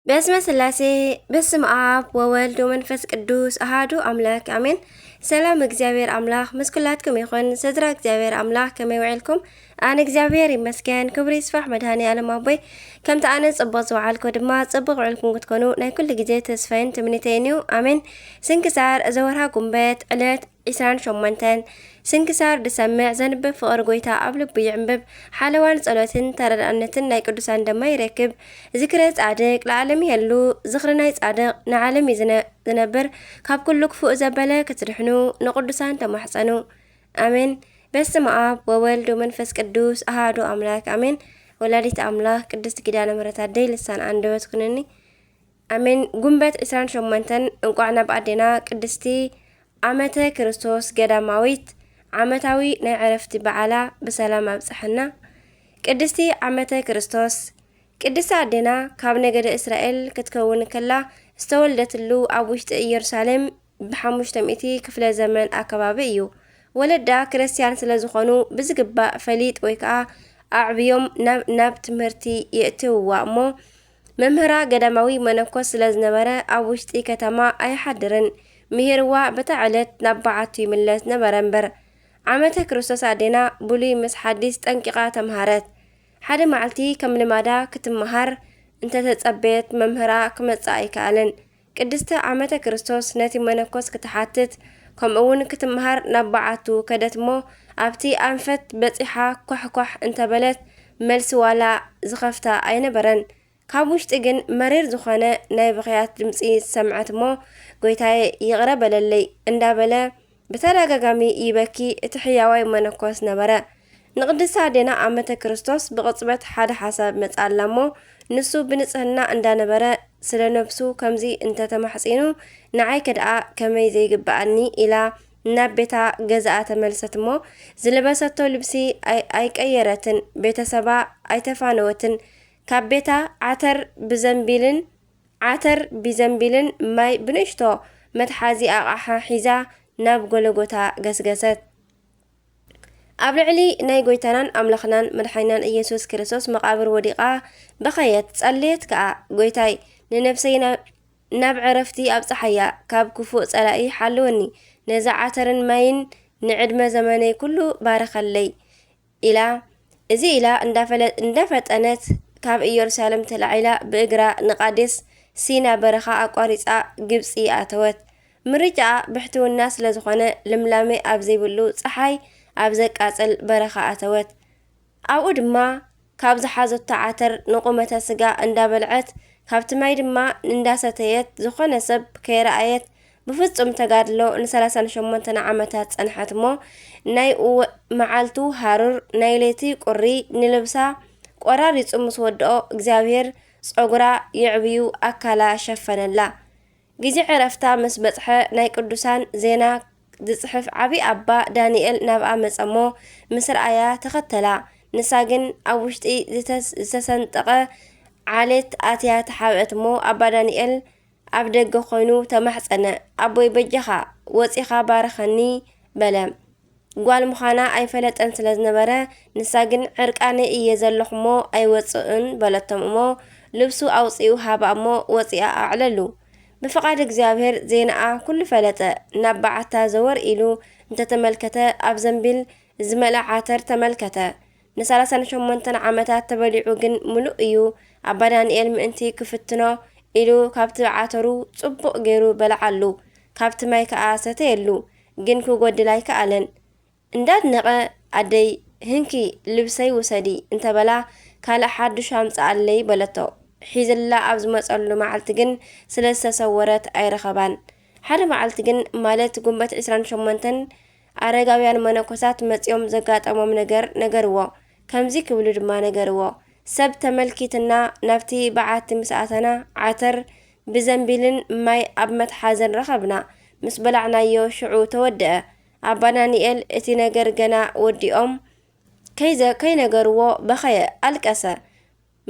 በስመ ስላሴ፣ በስመ ኣብ ወወልድ ወመንፈስ ቅዱስ ኣሃዱ ኣምላክ ኣሜን። ሰላም እግዚኣብሔር ኣምላክ ምስ ኩላትኩም ይኹን። ስድራ እግዚኣብሔር ኣምላክ ከመይ ውዒልኩም? ኣነ እግዚኣብሔር ይመስገን፣ ክብሪ ይስፋሕ መድሃኔ ኣለም ኣቦይ። ከምቲ ኣነ ጽቡቕ ዝወዓልኩ ድማ ጽቡቕ ውዕልኩም ክትኮኑ ናይ ኩሉ ግዜ ተስፋይን ትምኒተይን እዩ። ኣሜን። ስንክሳር ዘወርሃ ጉንበት ዕለት ዒስራን ሸሞንተን። ስንክሳር ድሰምዕ ዘንብብ ፍቕሪ ጎይታ ኣብ ልቡ ይዕንብብ። ሓለዋን ጸሎትን ተረዳእነትን ናይ ቅዱሳን ደማ ይረክብ። ዝክረ ጻድቅ ለዓለም ይሄሉ። ዝኽሪ ናይ ጻድቅ ንዓለም እዩ ዝነ-፣ ዝነብር። ካብ ኩሉ ክፉእ ዘበለ ክትድሕኑ ንቅዱሳን ተማሕጸኑ። ኣሜን። በስመ ኣብ ወወልድ ወመንፈስ ቅዱስ ኣሃዱ ኣምላክ ኣሜን። ወላዲት ኣምላክ ቅድስት ኪዳነ ምሕረት ኣደይ ልሳን ኣንደበት ኩንኒ። ኣሜን። ጉንበት ዒስራን ሸሞንተን። እንቋዕ ናብ ኣዴና ቅድስቲ ዓመተ ክርስቶስ ገዳማዊት ዓመታዊ ናይ ዕረፍቲ በዓላ ብሰላም ኣብጽሐና። ቅድስቲ ዓመተ ክርስቶስ። ቅድስቲ ኣዴና ካብ ነገደ እስራኤል ክትከውን ከላ ዝተወልደትሉ ኣብ ውሽጢ ኢየሩሳሌም ብሓሙሽተ ሚእቲ ክፍለ ዘመን ኣከባቢ እዩ። ወለዳ ክርስትያን ስለ ዝኾኑ ብዝግባእ ፈሊጥ ወይ ከኣ ኣዕብዮም ናብ፣ ናብ ትምህርቲ የእትውዋ እሞ መምህራ ገዳማዊ መነኮስ ስለ ዝነበረ ኣብ ውሽጢ ከተማ ኣይሓድርን። ምሂርዋ በታ ዕለት ናብ በዓቱ ይምለስ ነበረ እምበር። ዓመተ ክርስቶስ ኣዴና ብሉይ ምስ ሓዲስ ጠንቂቓ ተምሃረት። ሓደ መዓልቲ ከም ልማዳ ክትመሃር እንተተጸበየት መምህራ ክመጽእ ኣይከኣለን። ቅድስቲ ዓመተ ክርስቶስ ነቲ መነኮስ ክትሓትት ከምኡውን ክትመሃር ናብ በዓቱ ከደት እሞ ኣብቲ ኣንፈት በጺሓ ኳሕ ኳሕ እንተበለት መልሲ ዋላ ዝኸፍታ ኣይነበረን። ካብ ውሽጢ ግን መሪር ዝኾነ ናይ ብኽያት ድምጺ ሰምዐት እሞ፣ "ጎይታየ ይቕረ በለለይ" እንዳበለ ብተደጋጋሚ ይበኪ። እቲ ሕያዋይ መነኮስ ነበረ። ንቅድስቲ ኣዴና ኣመተ ክርስቶስ ብቕጽበት ሓደ ሓሳብ መጻላ እሞ፣ ንሱ ብንጽህና እንዳነበረ ስለ ነብሱ ከምዚ እንተተማሕጺኑ፣ ንዓይ ከደኣ ከመይ ዘይግብኣኒ ኢላ ናብ ቤታ ገዛኣ ተመልሰት እሞ፣ ዝለበሰቶ ልብሲ ኣይ-፣ ኣይቀየረትን፣ ቤተሰባ ኣይተፋነወትን። ካብ ቤታ ዓተር ብዘንቢልን፣ ዓተር ብዘንቢልን ማይ ብንእሽቶ መትሓዚ ኣቕሓ ሒዛ ናብ ጎለጎታ ገስገሰት። ኣብ ልዕሊ ናይ ጎይታናን ኣምላኽናን መድሓኒናን ኢየሱስ ክርስቶስ መቓብር ወዲቓ በኸየት፣ ጸለየት ከኣ፣ "ጎይታይ፣ ንነብሰይ ናብ፣ ናብ ዕረፍቲ ኣብጽሓያ፣ ካብ ክፉእ ጸላኢ ሓልወኒ፣ ነዚ ዓተርን ማይን ንዕድመ ዘመነይ ኩሉ ባርኸለይ" ኢላ። እዚ ኢላ እንዳፈለ-፣ እንዳፈጠነት ካብ ኢየሩሳሌም ተላዒላ ብእግራ ንቃዴስ ሲና በረኻ ኣቋሪጻ ግብጺ ኣተወት። ምርጫኣ ብሕትውና ስለ ዝኾነ ልምላሜ ኣብ ዘይብሉ ጸሓይ ኣብ ዘቃጽል በረኻ ኣተወት። ኣብኡ ድማ ካብ ዝሓዘቶ ዓተር ንቁመተ ስጋ እንዳበልዐት፣ ካብቲ ማይ ድማ እንዳሰተየት፣ ዝኾነ ሰብ ከይረኣየት ብፍጹም ተጋድሎ ንሰላሳን ሸሞንተን ዓመታት ጸንሐት እሞ፣ ናይ እወ-፣ መዓልቱ ሃሩር፣ ናይ ለይቲ ቁሪ ንልብሳ ቆራሪጹ ምስ ወድኦ፣ እግዚኣብሔር ጸጉራ የዕብዩ ኣካላ ሸፈነላ። ግዜ ዕረፍታ ምስ በጽሐ፣ ናይ ቅዱሳን ዜና ዝጽሕፍ ዓቢ ኣባ ዳንኤል ናብኣ መጸ እሞ፣ ምስ ረኣያ ተኸተላ። ንሳ ግን ኣብ ውሽጢ ዝተስ-፣ ዝተሰንጠቐ ዓሌት ኣትያ ተሓብአት እሞ፣ ኣባ ዳንኤል ኣብ ደገ ኮይኑ ተማሕጸነ። "ኣቦይ በጃኻ ወጺኻ ባርኸኒ" በለ። ጓል ምዃና ኣይፈለጠን ስለ ዝነበረ፣ ንሳ ግን "ዕርቃነይ እየ ዘለኹ እሞ ኣይወጽእን" በለቶም እሞ፣ ልብሱ ኣውጺኡ ሃባ እሞ ወጺኣ ኣዕለሉ። ብፍቓድ እግዚኣብሔር ዜናኣ ኩሉ ፈለጠ። ናብ በዓታ ዘወር ኢሉ እንተተመልከተ፣ ኣብ ዘንቢል ዝመልኣ ዓተር ተመልከተ። ንሰላሳን ሸሞንተን ዓመታት ተበሊዑ ግን ምሉእ እዩ። ኣባ ዳንኤል ምእንቲ ክፍትኖ ኢሉ ካብቲ ዓተሩ ጽቡቕ ገይሩ በልዓሉ፣ ካብቲ ማይ ከኣ ሰተየሉ፣ ግን ክጎድል ኣይከኣለን። እንዳድነቐ፣ "ኣደይ፣ ህንኪ ልብሰይ ውሰዲ" እንተበላ፣ "ካልእ ሓዱሽ ኣምጽኣለይ" በለቶ። ሒዝላ ኣብ ዝመጸሉ መዓልቲ ግን ስለ ዝተሰወረት ኣይረኸባን። ሓደ መዓልቲ ግን፣ ማለት ጉንበት ዒስራን ሸሞንተን፣ ኣረጋውያን መነኮሳት መጺኦም ዘጋጠሞም ነገር ነገርዎ። ከምዚ ክብሉ ድማ ነገርዎ፣ "ሰብ ተመልኪትና ናብቲ በዓቲ ምስ ኣተና፣ ዓተር ብዘንቢልን ማይ ኣብ መትሓዝን ረኸብና። ምስ በላዕናዮ ሽዑ ተወድአ። ኣባ ዳንኤል እቲ ነገር ገና ወዲኦም ከይዘ-፣ ከይነገርዎ በኸየ፣ ኣልቀሰ።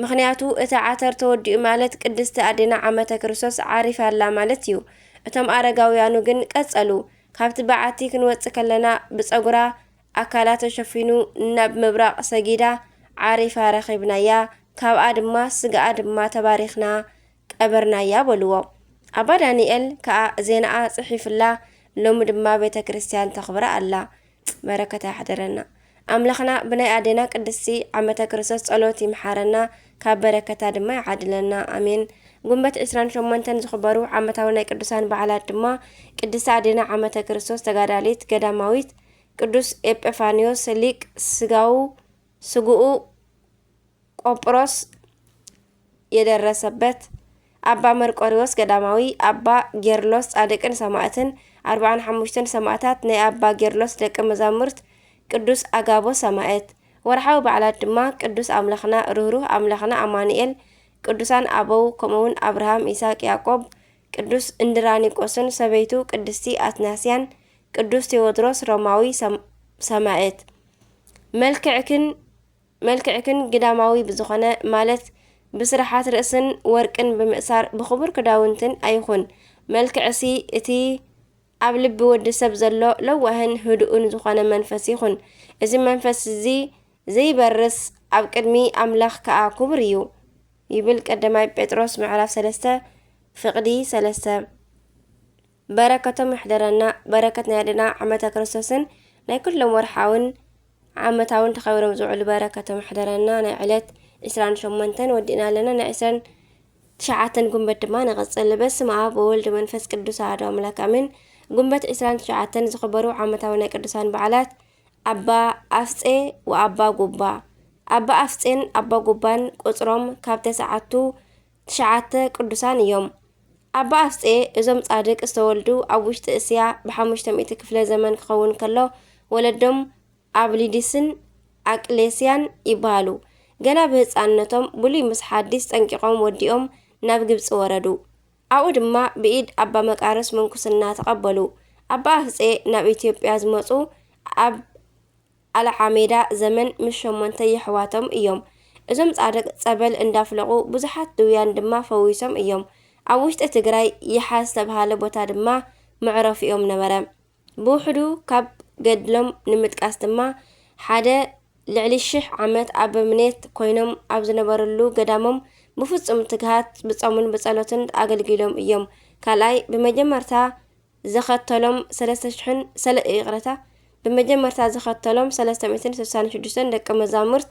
ምኽንያቱ እቲ ዓተር ተወዲኡ ማለት ቅድስቲ ኣዴና ዓመተ ክርስቶስ ዓሪፋ ኣላ ማለት እዩ።" እቶም ኣረጋውያኑ ግን ቀጸሉ፣ "ካብቲ በዓቲ ክንወጽእ ከለና ብጸጉራ ኣካላ ተሸፊኑ ናብ ምብራቕ ሰጊዳ ዓሪፋ ረኺብናያ፣ ካብኣ ድማ ስጋኣ ድማ ተባሪኽና፣ ቀበርናያ በልዎ። ኣባ ዳንኤል ከኣ ዜናኣ ጽሒፍላ፣ ሎሚ ድማ ቤተ ክርስቲያን ተኽብራ ኣላ። በረከታ ይሕደረና። ኣምላኽና ብናይ ኣዴና ቅድስቲ ዓመተ ክርስቶስ ጸሎት ይምሓረና፣ ካብ በረከታ ድማ ይዓድለና። ኣሜን። ጉንበት ዕስራን ሸሞንተን ዝኽበሩ ዓመታዊ ናይ ቅዱሳን በዓላት ድማ ቅድስቲ ኣዴና ዓመተ ክርስቶስ ተጋዳሊት ገዳማዊት፣ ቅዱስ ኤጲፋንዮስ ሊቅ ስጋው ስግኡ ቆጵሮስ የደረሰበት፣ ኣባ መርቆሪዎስ ገዳማዊ፣ ኣባ ጌርሎስ ጻድቅን ሰማእትን፣ ኣርባዓን ሓሙሽተን ሰማእታት፣ ናይ ኣባ ጌርሎስ ደቂ መዛሙርት፣ ቅዱስ ኣጋቦ ሰማእት። ወርሓዊ በዓላት ድማ ቅዱስ ኣምላኽና፣ ርህሩህ ኣምላኽና ኣማኑኤል፣ ቅዱሳን ኣበው፣ ከምኡውን ኣብርሃም፣ ይስሐቅ፣ ያዕቆብ፣ ቅዱስ እንድራኒቆስን ሰበይቱ ቅድስቲ ኣትናስያን፣ ቅዱስ ቴዎድሮስ ሮማዊ ሰም-፣ ሰማእት። መልክዕክን መልክዕክን ግዳማዊ ብዝኾነ፣ ማለት ብስራሓት ርእስን ወርቅን ብምእሳር ብኽቡር ክዳውንትን ኣይኹን። መልክዕሲ እቲ ኣብ ልቢ ወዲ ሰብ ዘሎ ለዋህን ህዱእን ዝኾነ መንፈስ ይኹን። እዚ መንፈስ እዚ ዘይበርስ፣ ኣብ ቅድሚ ኣምላኽ ከኣ ክቡር እዩ። ይብል ቀዳማይ ጴጥሮስ ምዕራፍ ሰለስተ ፍቕዲ ሰለስተ። በረከቶም ይሕደረና። በረከት ናይ ኣዴና ዓመተ ክርስቶስን ናይ ኩሎም ወርሓውን ዓመታውን ተኸቢሮም ዝውዕሉ በረከቶም ይሕደረና። ናይ ዕለት ዕስራን ሸሞንተን ወዲእና ኣለና። ናይ ዕስራን ትሽዓተን ጉንበት ድማ ንቐጽል። በስመ ኣብ ወወልድ መንፈስ ቅዱስ ኣሐዱ ኣምላክ ኣሜን። ጉንበት ዕስራን ትሽዓተን ዝኽበሩ ዓመታዊ ናይ ቅዱሳን በዓላት ኣባ ኣፍጼ ወኣባ ጉባ። ኣባ ኣፍጼን ኣባ ጉባን ቁጽሮም ካብ ተስዓቱ ትሽዓተ ቅዱሳን እዮም። ኣባ ኣፍጼ እዞም ጻድቅ ዝተወልዱ ኣብ ውሽጢ እስያ ብሓሙሽተ ሚእቲ ክፍለ ዘመን ክኸውን ከሎ፣ ወለዶም ኣብ ሊዲስን ኣቅሌስያን ይበሃሉ። ገና ብህጻንነቶም ብሉይ ምስ ሓዲስ ጠንቂቖም ወዲኦም ናብ ግብጺ ወረዱ። ኣብኡ ድማ ብኢድ ኣባ መቃርስ ምንኩስና ተቐበሉ። ኣባ ኣፍጼ ናብ ኢትዮጵያ ዝመጹ ኣብ ኣልዓሜዳ ዘመን ምስ ሸሞንተ የሕዋቶም እዮም። እዞም ጻድቅ ጸበል እንዳፍለቑ ብዙሓት ድውያን ድማ ፈዊሶም እዮም። ኣብ ውሽጢ ትግራይ ይሓ ዝተብሃለ ቦታ ድማ መዕረፊኦም ነበረ። ብውሕዱ ካብ ገድሎም ንምጥቃስ ድማ፣ ሓደ፣ ልዕሊ ሽሕ ዓመት ኣበምኔት ኮይኖም ኣብ ዝነበርሉ ገዳሞም ብፍጹም ትግሃት ብጾምን ብጸሎትን ኣገልጊሎም እዮም። ካልኣይ፣ ብመጀመርታ ዘኸተሎም ሰለስተ ሽሕን ሰለ-፣ ይቕረታ፣ ብመጀመርታ ዘኸተሎም ሰለስተ ሚእትን ስሳን ሽዱሽተን ደቀ መዛሙርት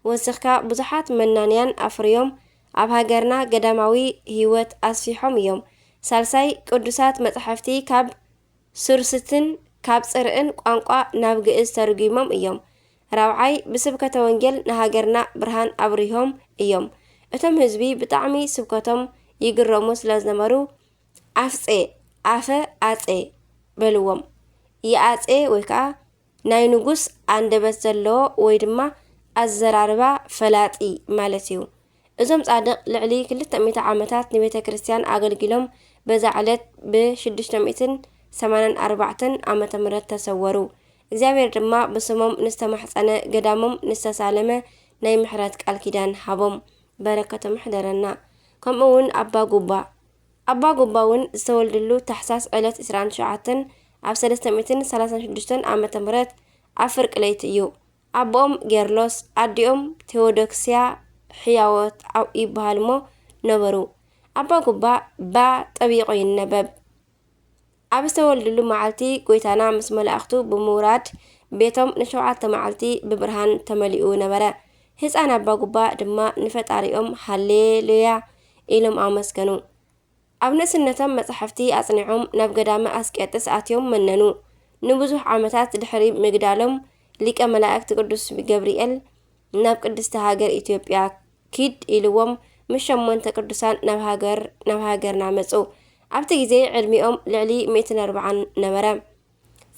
ወሲኽካ ብዙሓት መናንያን ኣፍርዮም ኣብ ሃገርና ገዳማዊ ህይወት ኣስፊሖም እዮም። ሳልሳይ፣ ቅዱሳት መጻሕፍቲ ካብ ሱርስትን ካብ ጽርዕን ቋንቋ ናብ ግእዝ ተርጒሞም እዮም። ራብዓይ፣ ብስብከተ ወንጌል ንሃገርና ብርሃን ኣብሪሆም እዮም። እቶም ህዝቢ ብጣዕሚ ስብከቶም ይግረሙ ስለ ዝነበሩ፣ ኣፍጼ፣ ኣፈ ኣጼ በልዎም። የኣጼ ወይ ከዓ ናይ ንጉስ ኣንደበት ዘለዎ ወይ ድማ ኣዘራርባ ፈላጢ ማለት እዩ። እዞም ጻድቕ ልዕሊ ክልተ ሚእቲ ዓመታት ንቤተ ክርስቲያን ኣገልጊሎም በዛ ዕለት ብ ሽዱሽተ ሚእትን ሰማንያን ኣርባዕተን ዓመተ ምህረት ተሰወሩ። እግዚኣብሔር ድማ ብስሞም ንዝተማሕጸነ ገዳሞም ንዝተሳለመ ናይ ምሕረት ቃል ኪዳን ሃቦም። በረከቶም ይሕደረና። ከምኡ እውን ኣባ ጉባ። ኣባ ጉባ እውን ዝተወልድሉ ታሕሳስ ዕለት ዕስራን ትሽዓተን ኣብ ሰለስተ ሚእትን ሰላሳን ሽዱሽተን ዓመተ ምህረት ኣብ ፍርቂ ለይቲ እዩ። ኣቦኦም ጌርሎስ፣ ኣዲኦም ቴዎዶክስያ ሕያዎት ኣብ-፣ ይበሃል እሞ ነበሩ። ኣባ ጉባ ባ ጠቢቑ ይነበብ። ኣብ ዝተወልድሉ መዓልቲ ጎይታና ምስ መላእኽቱ ብምውራድ ቤቶም ንሸውዓተ መዓልቲ ብብርሃን ተመሊኡ ነበረ። ህፃን ኣባ ጉባ ድማ ንፈጣሪኦም ሃሌሉያ ኢሎም ኣመስገኑ። ኣብ ንእስነቶም መጻሕፍቲ ኣጽኒዖም ናብ ገዳመ ኣስቄጥስ ኣትዮም መነኑ። ንብዙሕ ዓመታት ድሕሪ ምግዳሎም ሊቀ መላእክት ቅዱስ ገብርኤል ናብ ቅድስቲ ሃገር ኢትዮጵያ ኪድ ኢልዎም ምስ ሸሞንተ ቅዱሳን ናብ ሃገር፣ ናብ ሃገርና መጹ። ኣብቲ ግዜ ዕድሚኦም ልዕሊ ሚእትን ኣርባዓን ነበረ።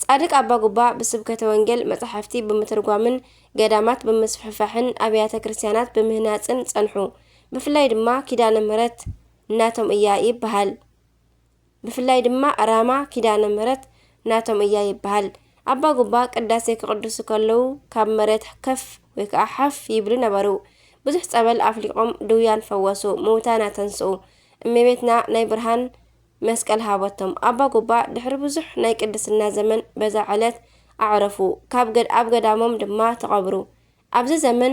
ጻድቅ ኣባ ጉባ ብስብከተ ወንጌል መጻሕፍቲ ብምትርጓምን ገዳማት ብምስፍሕፋሕን ኣብያተ ክርስቲያናት ብምህናጽን ጸንሑ። ብፍላይ ድማ ኪዳነ ምህረት ናቶም እያ ይበሃል። ብፍላይ ድማ ራማ ኪዳነ ምህረት ናቶም እያ ይበሃል። ኣባ ጉባ ቅዳሴ ክቅድሱ ከለዉ ካብ መሬት ከፍ ወይ ከዓ ሓፍ ይብሉ ነበሩ። ብዙሕ ጸበል ኣፍሊቆም ድውያን ፈወሱ፣ ምውታን ኣተንስኡ። እመቤትና ናይ ብርሃን መስቀል ሃበቶም። ኣባ ጉባ ድሕሪ ብዙሕ ናይ ቅድስና ዘመን በዛ ዕለት ኣዕረፉ። ካብ ገድ-፣ ኣብ ገዳሞም ድማ ተቐብሩ። ኣብዚ ዘመን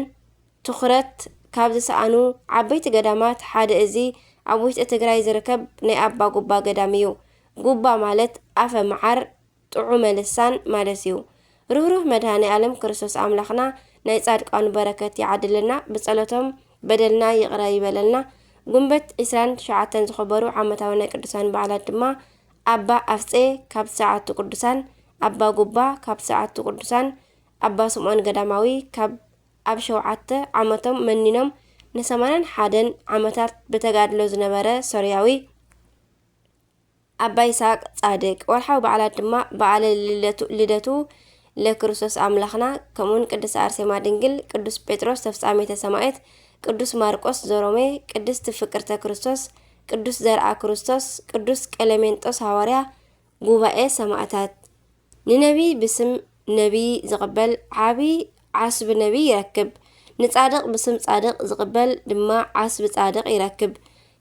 ትኹረት ካብ ዝሰኣኑ ዓበይቲ ገዳማት ሓደ እዚ ኣብ ውሽጢ ትግራይ ዝርከብ ናይ ኣባ ጉባ ገዳም እዩ። ጉባ ማለት ኣፈ መዓር፣ ጥዑመ ልሳን ማለት እዩ። ርህሩህ መድኃኔ ዓለም ክርስቶስ ኣምላኽና ናይ ጻድቃኑ በረከት ይዓድልና፣ ብጸሎቶም በደልና ይቕረ ይበለልና። ጉንበት ዕስራን ትሽዓተን ዝኽበሩ ዓመታዊ ናይ ቅዱሳን በዓላት ድማ ኣባ ኣፍጼ ካብ ትስዓቱ ቅዱሳን፣ ኣባ ጉባ ካብ ትስዓቱ ቅዱሳን፣ ኣባ ስምዖን ገዳማዊ ካብ ኣብ ሸውዓተ ዓመቶም መኒኖም ንሰማንያን ሓደን ዓመታት ብተጋድሎ ዝነበረ ሶርያዊ ኣባ ይስሐቅ ጻድቅ። ወርሓዊ በዓላት ድማ በዓለ ልደቱ፣ ልደቱ ለክርስቶስ ኣምላኽና፣ ከምኡውን ቅድስት ኣርሴማ ድንግል፣ ቅዱስ ጴጥሮስ ተፍጻሜተ ሰማዕት፣ ቅዱስ ማርቆስ ዘሮሜ፣ ቅድስት ፍቅርተ ክርስቶስ፣ ቅዱስ ዘርኣ ክርስቶስ፣ ቅዱስ ቀለሜንጦስ ሃዋርያ፣ ጉባኤ ሰማዕታት። ንነቢይ ብስም ነቢይ ዝቕበል ዓቢ ዓስቢ ነቢይ ይረክብ። ንጻድቕ ብስም ጻድቕ ዝቕበል ድማ ዓስቢ ጻድቕ ይረክብ።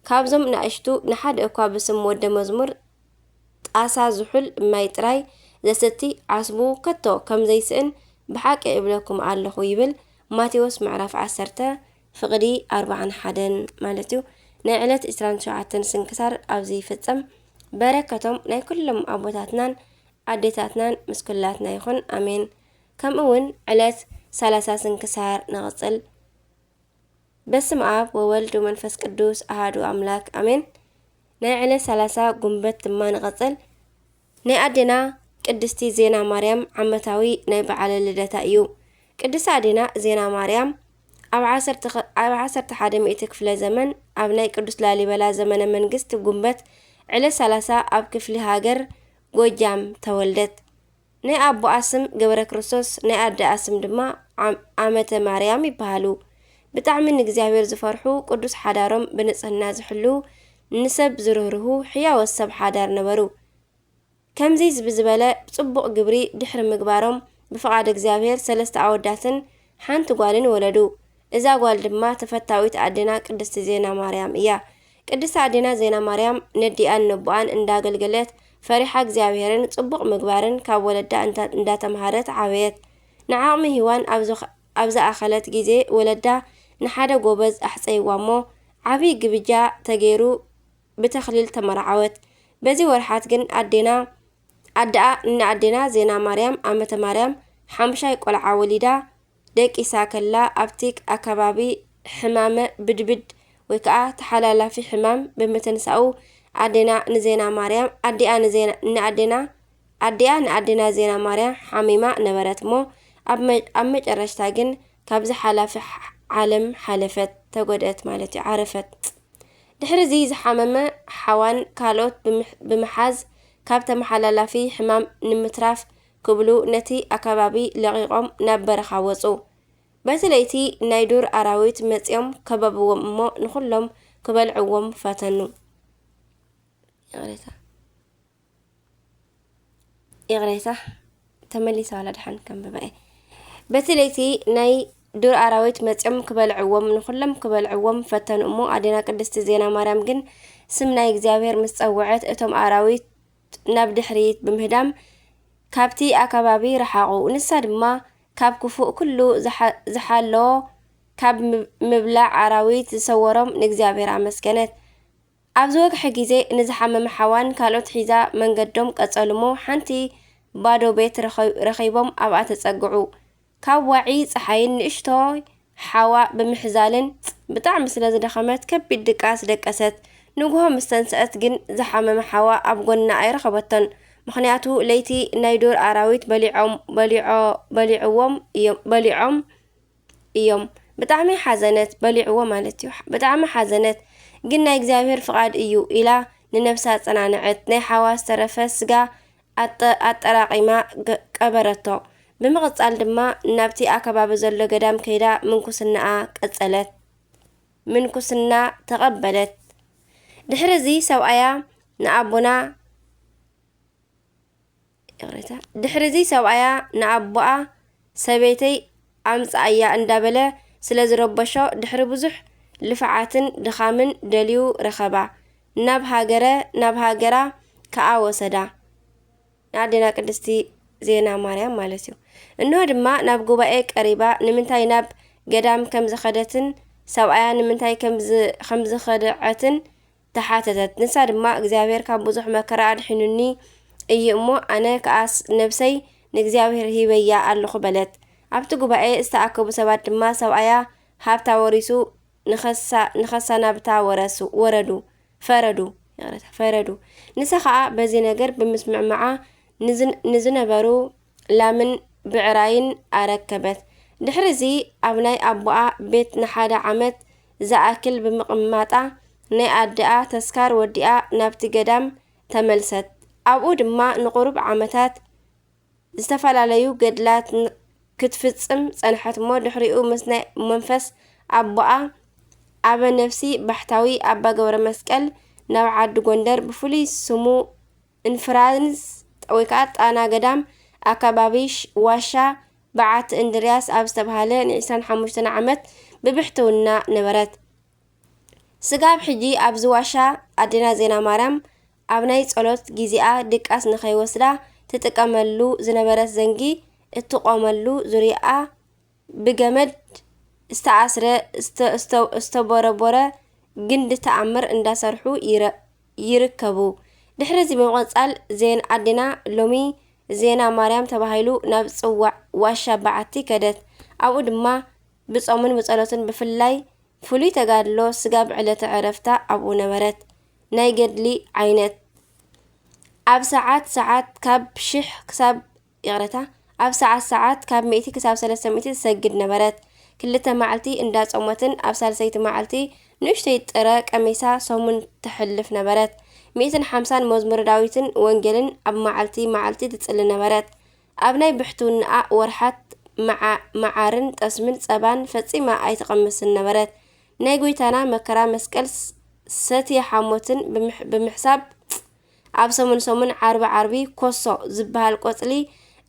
ካብዞም ናእሽቱ ንሓደ እኳ ብስም ወደ መዝሙር ጣሳ ዝሑል ማይ ጥራይ ዘስቲ ዓስቡ ከቶ ከም ዘይስእን ብሓቂ እብለኩም ኣለኹ ይብል። ማቴዎስ ምዕራፍ ዓሰርተ ፍቕዲ ኣርብዓን ሓደን ማለት እዩ። ናይ ዕለት ዕስራን ትሽዓተን ስንክሳር ኣብዚ ይፍጸም። በረከቶም ናይ ኩሎም ኣቦታትናን ኣዴታትናን ምስ ኩላትና ይኹን። ኣሜን። ከምኡ እውን ዕለት ሰላሳ ስንክሳር ንቕጽል። በስመ ኣብ ወወልድ ወመንፈስ ቅዱስ ኣሃዱ ኣምላክ ኣሜን። ናይ ዕለት ሰላሳ ጉንበት ድማ ንቐጽል። ናይ ኣዴና ቅድስቲ ዜና ማርያም ዓመታዊ ናይ በዓለ ልደታ እዩ። ቅድስቲ ኣዴና ዜና ማርያም ኣብ ዓሰርተ፣ ኣብ ዓሰርተ ሓደ ሚእቲ ክፍለ ዘመን ኣብ ናይ ቅዱስ ላሊበላ ዘመነ መንግስት ጉንበት ዕለት ሰላሳ ኣብ ክፍሊ ሃገር ጎጃም ተወልደት። ናይ ኣቦኣ ስም ገብረ ክርስቶስ፣ ናይ ኣደኣ ስም ድማ ዓም-፣ ዓመተ ማርያም ይበሃሉ። ብጣዕሚ ንእግዚኣብሔር ዝፈርሑ፣ ቅዱስ ሓዳሮም ብንጽህና ዝሕልዉ፣ ንሰብ ዝርህርሁ፣ ሕያዎት ሰብ ሓዳር ነበሩ። ከምዚ ዝብ-፣ ዝበለ ጽቡቕ ግብሪ ድሕሪ ምግባሮም፣ ብፍቓድ እግዚኣብሔር ሰለስተ ኣወዳትን ሓንቲ ጓልን ወለዱ። እዛ ጓል ድማ ተፈታዊት ኣዴና ቅድስቲ ዜና ማርያም እያ። ቅድስቲ ኣዴና ዜና ማርያም ነዲኣን ነቦኣን እንዳገልገለት፣ ፈሪሓ እግዚኣብሔርን ጽቡቕ ምግባርን ካብ ወለዳ እንዳ-፣ እንዳተምሃረት ዓበየት። ንዓቕሚ ሔዋን ኣብ ዝኸ-፣ ኣብ ዝኣኸለት ግዜ ወለዳ ንሓደ ጎበዝ ኣሕጸይዋ እሞ፣ ዓቢ ግብጃ ተገይሩ ብተኽሊል ተመርዓወት። በዚ ወርሓት ግን ኣዴና፣ ኣደኣ ንኣዴና ዜና ማርያም ዓመተ ማርያም ሓምሻይ ቆልዓ ወሊዳ ደቂሳ ከላ፣ ኣብቲ ኣከባቢ ሕማመ ብድብድ ወይ ከኣ ተሓላላፊ ሕማም ብምትንሳኡ፣ ኣዴና ንዜና ማርያም፣ ኣዲኣ ንዜና፣ ንኣዴና፣ ኣዲኣ ንኣዴና ዜና ማርያም ሓሚማ ነበረት እሞ፣ ኣብ መ-፣ ኣብ መጨረሽታ ግን ካብዚ ሓላፊ ዓ-፣ ዓለም ሓለፈት፣ ተጎድአት ማለት እዩ፣ ዓረፈት። ድሕሪ እዚ ዝሓመመ ሓዋን ካልኦት ብምሕ-፣ ብምሓዝ ካብ ተመሓላላፊ ሕማም ንምትራፍ ክብሉ ነቲ ኣከባቢ ለቒቖም ናብ በረኻ ወጹ። በቲ ለይቲ ናይ ዱር ኣራዊት መጺኦም ከበብዎም እሞ ንኹሎም ክበልዕዎም ፈተኑ። ይቕሬታ። ይቕሬታ፣ ተመሊሳ ዋላ ድሓን ከንብባ እየ። በቲ ለይቲ ናይ ዱር ኣራዊት መጺኦም ክበልዕዎም፣ ንኹሎም ክበልዕዎም ፈተኑ እሞ ኣዴና ቅድስቲ ዜና ማርያም ግን ስም ናይ እግዚኣብሔር ምስ ጸውዐት፣ እቶም ኣራዊት ናብ ድሕሪት ብምህዳም ካብቲ ኣከባቢ ረሓቑ። ንሳ ድማ ካብ ክፉእ ኩሉ ዝሓ-፣ ዝሓለዎ ካብ ምብ-፣ ምብላዕ ኣራዊት ዝሰወሮም ንእግዚኣብሔር ኣመስገነት። ኣብዚ ወግሐ ግዜ ንዝሓመመ ሓዋን ካልኦት ሒዛ መንገዶም ቀጸሉ እሞ፣ ሓንቲ ባዶ ቤት ረኸ-፣ ረኺቦም ኣብኣ ተጸግዑ። ካብ ዋዒ ጸሓይን ንእሽቶይ ሓዋ ብምሕዛልን ብጣዕሚ ስለ ዝደኸመት፣ ከቢድ ድቃስ ደቀሰት። ንግሆ ምስ ተንስአት ግን ዝሓመመ ሓዋ ኣብ ጎና ኣይረኸበቶን። ምኽንያቱ ለይቲ ናይ ዱር ኣራዊት በሊዖም፣ በሊዖ-፣ በሊዕዎም እዮም፣ በሊዖም እዮም። ብጣዕሚ ሓዘነት፣ በሊዕዎ ማለት እዩ። ብጣዕሚ ሓዘነት፣ ግን ናይ እግዚኣብሔር ፍቓድ እዩ ኢላ ንነብሳ ኣጸናንዐት። ናይ ሓዋ ዝተረፈ ስጋ ኣጠ-፣ ኣጠራቒማ ገ-፣ ቀበረቶ። ብምቕጻል ድማ ናብቲ ኣከባቢ ዘሎ ገዳም ከይዳ ምንኩስናኣ ቀጸለት። ምንኩስና ተቐበለት። ድሕሪ እዚ ሰብኣያ ንኣቦና ይቕሬታ። ድሕሪ እዚ ሰብኣያ ንኣቦኣ ሰበይተይ ኣምጽኣያ እንዳበለ ስለ ዝረበሾ፣ ድሕሪ ብዙሕ ልፍዓትን ድኻምን ደልዩ ረኸባ። ናብ ሃገረ፣ ናብ ሃገራ ከኣ ወሰዳ። ንኣዴና ቅድስቲ ዜና ማርያም ማለት እዩ። እንሆ ድማ ናብ ጉባኤ ቀሪባ፣ ንምንታይ ናብ ገዳም ከም ዝኸደትን ሰብኣያ ንምንታይ ከም ዝ-፣ ከም ዝኸደዐትን ተሓተተት። ንሳ ድማ እግዚኣብሔር ካብ ብዙሕ መከራ ኣድሒኑኒ እዩ እሞ ኣነ ከኣስ ነብሰይ ንእግዚኣብሔር ሂበያ ኣለኹ በለት። ኣብቲ ጉባኤ ዝተኣከቡ ሰባት ድማ ሰብኣያ ሃብታ ወሪሱ ንኸሳ- ንኸሳናብታ ወረሱ ወረዱ ፈረዱ ይቕረታ፣ ፈረዱ። ንሳ ኸኣ በዚ ነገር ብምስምዕምዓ ንዝን- ንዝነበሩ ላምን ብዕራይን ኣረከበት። ድሕሪ እዚ ኣብ ናይ ኣቦኣ ቤት ንሓደ ዓመት ዝኣክል ብምቕማጣ ናይ ኣደኣ ተስካር ወዲኣ ናብቲ ገዳም ተመልሰት። ኣብኡ ድማ ንቁሩብ ዓመታት ዝተፈላለዩ ገድላት ክትፍጽም ጸንሐት እሞ ድሕሪኡ ምስ ናይ መንፈስ ኣቦኣ ኣበ ነፍሲ ባሕታዊ ኣባ ገብረ መስቀል ናብ ዓዲ ጎንደር ብፍሉይ ስሙ እንፍራንስ ወይ ከዓ ጣና ገዳም ኣካባቢ ዋሻ በዓቲ እንድርያስ ኣብ ዝተብሃለ ን25 ዓመት ብብሕትውና ነበረት። ስጋብ ሕጂ ኣብዚ ዋሻ ኣዴና ዜና ማርያም ኣብ ናይ ጸሎት ጊዜኣ ድቃስ ንኸይወስዳ ትጥቀመሉ ዝነበረት ዘንጊ እትቆመሉ ዙርያኣ ብገመድ ዝተኣስረ ዝተቦረቦረ ግንዲ ተኣምር እንዳሰርሑ ይርከቡ። ድሕሪ እዚ ብምቕጻል ዜን ኣዴና ሎሚ ዜና ማርያም ተባሂሉ ናብ ዝጽዋዕ ዋሻ በዓቲ ከደት። ኣብኡ ድማ ብጾምን ብጸሎትን ብፍላይ ፍሉይ ተጋድሎ ስጋብ ዕለተ ዕረፍታ ኣብኡ ነበረት። ናይ ገድሊ ዓይነት ኣብ ሰዓት ሰዓት ካብ ሽሕ ክሳብ ይቕረታ ኣብ ሰዓት ሰዓት ካብ ሚእቲ ክሳብ ሰለስተ ሚእቲ ትሰግድ ነበረት። ክልተ መዓልቲ እንዳ ጾመትን ኣብ ሳልሰይቲ መዓልቲ ንእሽተይ ጥረ ቀሚሳ ሰሙን ተሕልፍ ነበረት። ሚእትን ሓምሳን መዝሙረ ዳዊትን ወንጌልን ኣብ መዓልቲ መዓልቲ ትጽሊ ነበረት። ኣብ ናይ ብሕትውናኣ ወርሓት መዓርን ጠስምን ጸባን ፈጺማ ኣይትቐምስን ነበረት። ናይ ጐይታና መከራ መስቀል ሰትየ ሓሞትን ብምሕሳብ ኣብ ሰሙን ሰሙን ዓርቢ ዓርቢ ኮሶ ዝበሃል ቆጽሊ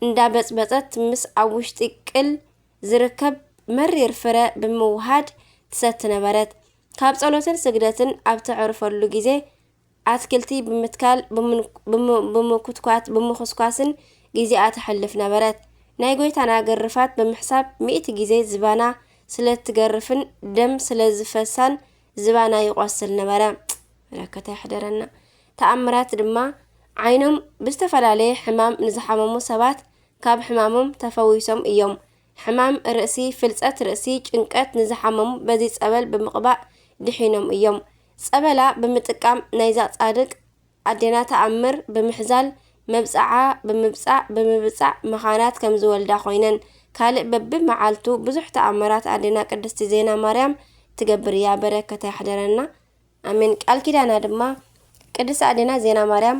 እንዳበጽበጸት ምስ ኣብ ውሽጢ ቅል ዝርከብ መሪር ፍረ ብምውሃድ ትሰቲ ነበረት። ካብ ጸሎትን ስግደትን ኣብ ተዕርፈሉ ግዜ ኣትክልቲ ብምትካል ብምኩትኳት ብምኹስኳስን ግዜኣ ተሕልፍ ነበረት። ናይ ጐይታና ግርፋት ብምሕሳብ ሚእቲ ግዜ ዝባና ስለ ትገርፍን ደም ስለ ዝፈሳን ዝባና ይቖስል ነበረ። በረከታ ይሕደረና። ተኣምራት ድማ ዓይኖም ብዝተፈላለየ ሕማም ንዝሓመሙ ሰባት ካብ ሕማሞም ተፈዊሶም እዮም። ሕማም ርእሲ፣ ፍልጸት ርእሲ፣ ጭንቀት ንዝሓመሙ በዚ ጸበል ብምቕባእ ድሒኖም እዮም። ጸበላ ብምጥቃም ናይዛ ጻድቅ ኣዴና ተኣምር ብምሕዛል መብጽዓ ብምብጻዕ ብምብጻዕ መኻናት ከም ዝወልዳ ኮይነን ካልእ በብመዓልቱ ብዙሕ ተኣምራት ኣዴና ቅድስቲ ዜና ማርያም ትገብር እያ። በረከታ ይሕደረና። ኣሜን። ቃል ኪዳና ድማ ቅድስቲ ኣዴና ዜና ማርያም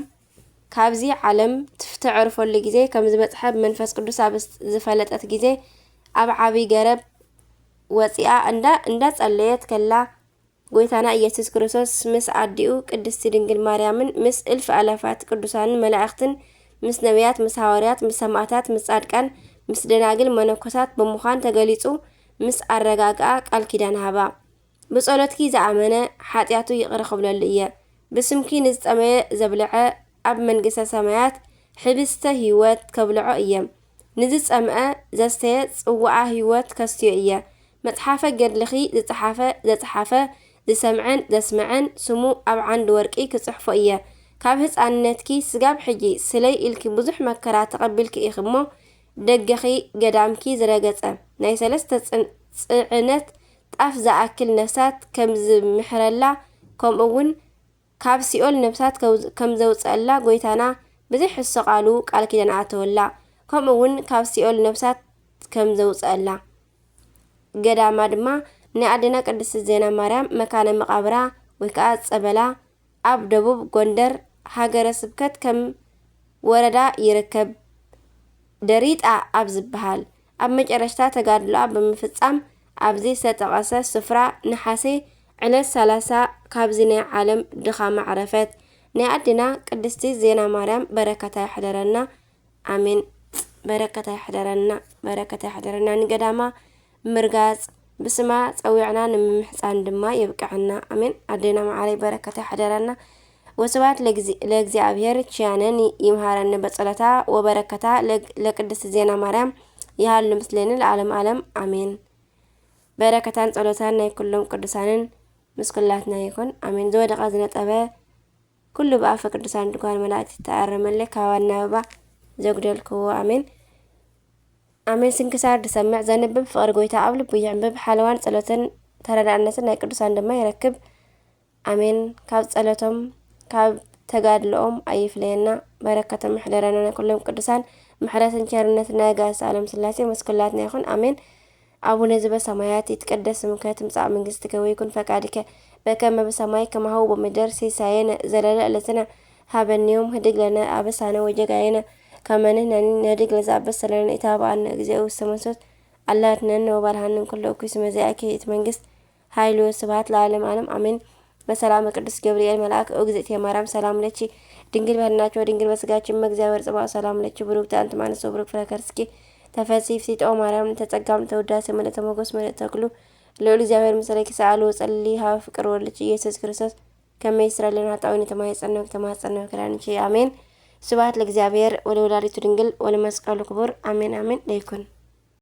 ካብዚ ዓለም ትፍ- ትዕርፈሉ ግዜ ከም ዝበጽሐ ብመንፈስ ቅዱስ ኣብ ዝፈለጠት ግዜ ኣብ ዓብይ ገረብ ወጺኣ እንዳ እንዳጸለየት ከላ ጎይታና ኢየሱስ ክርስቶስ ምስ ኣዲኡ ቅድስቲ ድንግል ማርያምን ምስ እልፍ ኣላፋት ቅዱሳንን መላእኽትን ምስ ነቢያት ምስ ሃዋርያት ምስ ሰማእታት ምስ ጻድቃን ምስ ደናግል መነኮሳት ብምዃን ተገሊጹ ምስ ኣረጋግኣ ቃል ኪዳን ሃባ። ብጸሎትኪ ዝኣመነ ሓጢኣቱ ይቕረ ክብለሉ እየ። ብስምኪ ንዝጸመየ ዘብልዐ ኣብ መንግስተ ሰማያት ሕብስተ ህይወት ከብልዖ እየ። ንዝጸምአ ዘስተየ ጽዋኣ ህይወት ከስትዮ እየ። መጽሓፈ ገድልኺ ዝጸሓፈ ዘጽሓፈ ዝሰምዐን ዘስምዐን ስሙ ኣብ ዓንዲ ወርቂ ክጽሕፎ እየ። ካብ ህጻንነትኪ ስጋብ ሕጂ ስለይ ኢልኪ ብዙሕ መከራ ተቐቢልኪ ኢኺ እሞ ደገኺ ገዳምኪ ዝረገጸ ናይ ሰለስተ ጽን- ጽዕነት ጣፍ ዝኣክል ነፍሳት ከም ዝምሕረላ ከምኡ እውን ካብ ሲኦል ነፍሳት ከም ዘውፅአላ ጎይታና ብዘይሕሶ ቃሉ ቃል ኪዳን ኣተወላ። ከምኡ እውን ካብ ሲኦል ነፍሳት ከም ዘውፅአላ ገዳማ ድማ ናይ ኣዴና ቅድስቲ ዜና ማርያም መካነ መቃብራ ወይ ከዓ ፀበላ ኣብ ደቡብ ጎንደር ሃገረ ስብከት ከም ወረዳ ይርከብ። ደሪጣ ኣብ ዝበሃል ኣብ መጨረሽታ ተጋድሎኣ ብምፍጻም ኣብዚ ዝተጠቐሰ ስፍራ ነሓሴ ዕለት ሰላሳ ካብዚ ናይ ዓለም ድኻማ ዕረፈት። ናይ ኣዴና ቅድስቲ ዜና ማርያም በረከታ ይሕደረና። ኣሜን። በረከታ ይሕደረና፣ በረከታ ይሕደረና። ንገዳማ ምርጋጽ ብስማ ጸዊዕና ንምምሕጻን ድማ የብቅዐና። ኣሜን። ኣዴና መዓረይ በረከታ ይሕደረና። ወስብሐት ለእግዚኣብሔር። ችያነን ይምሃረነ በጸሎታ ወበረከታ ለቅድስት ዜና ማርያም ይሃሉ ምስሌነ ለዓለም ዓለም ኣሜን። በረከታን ጸሎታን ናይ ኩሎም ቅዱሳንን ምስ ኩላትና ይኹን። ኣሜን። ዝወደቐ ዝነጠበ ኩሉ ብኣፈ ቅዱሳን ድጓን መላእክት ተኣረመለይ፣ ካብ ኣናብባ ዘጉደልክዎ። ኣሜን። ኣሜን። ስንክሳር ዝሰምዕ ዘንብብ ፍቕሪ ጎይታ ኣብ ልቡ ይዕንብብ፣ ሓለዋን ጸሎትን ተረዳእነትን ናይ ቅዱሳን ድማ ይረክብ። ኣሜን። ካብ ጸሎቶም ካብ ተጋድሎኦም ኣይፍለየና፣ በረከቶም ይሕደረና። ናይ ኩሎም ቅዱሳን ምሕረትን ቸርነትን ናይ ኣጋእዝተ ዓለም ስላሴ ምስ ኩላትና ይኹን። ኣሜን። ኣቡነ ዘበሰማያት ይትቀደስ ስምከ ትምጻእ መንግስትከ ወይኩን ፈቃድከ በከመ በሰማይ ከማሁ በምድር። ሲሳየነ ዘለለ ዕለትነ ሃበኒ ዮም ህድግ ለነ አበሳነ ወጌጋየነ ከመ ንሕነኒ ንህድግ ለዘአበሰ ለነ ኢታብአነ እግዚኦ ውስተ መንሱት አላ አድሕነነ ወባልሐነ እምኩሉ እኩይ እስመ ዚአኪ ይእቲ መንግስት ኃይል ወስብሐት ለዓለመ ዓለም አሜን። በሰላመ ቅዱስ ገብርኤል መልአክ ኦ እግዝእትየ ማርያም ሰላም ለኪ ድንግል በህልናኪ ወድንግል በስጋኪ እመ እግዚአብሔር ጽባኦት ሰላም ለኪ ብሩክቲ አንቲ እም አንስት ወብሩክ ፍሬ ከርስኪ ተፈሲ ፍሲጦ ማርያም ተጸጋም ተውዳሴ መልእተ ሞገስ መልእተ ኩሉ ልዑል እግዚኣብሔር ምስሌኪ ሰአሊ ወጸሊ ሀበ ፍቅር ወልድኪ ኢየሱስ ክርስቶስ ከመ ይስረይ ለነ ኃጣውኢነ ተማይጸነው ተማጸነው ክዳንኪ አሜን። ስብሐት ለእግዚአብሔር ወለወላዲቱ ድንግል ወለመስቀሉ ክቡር አሜን አሜን ለይኩን።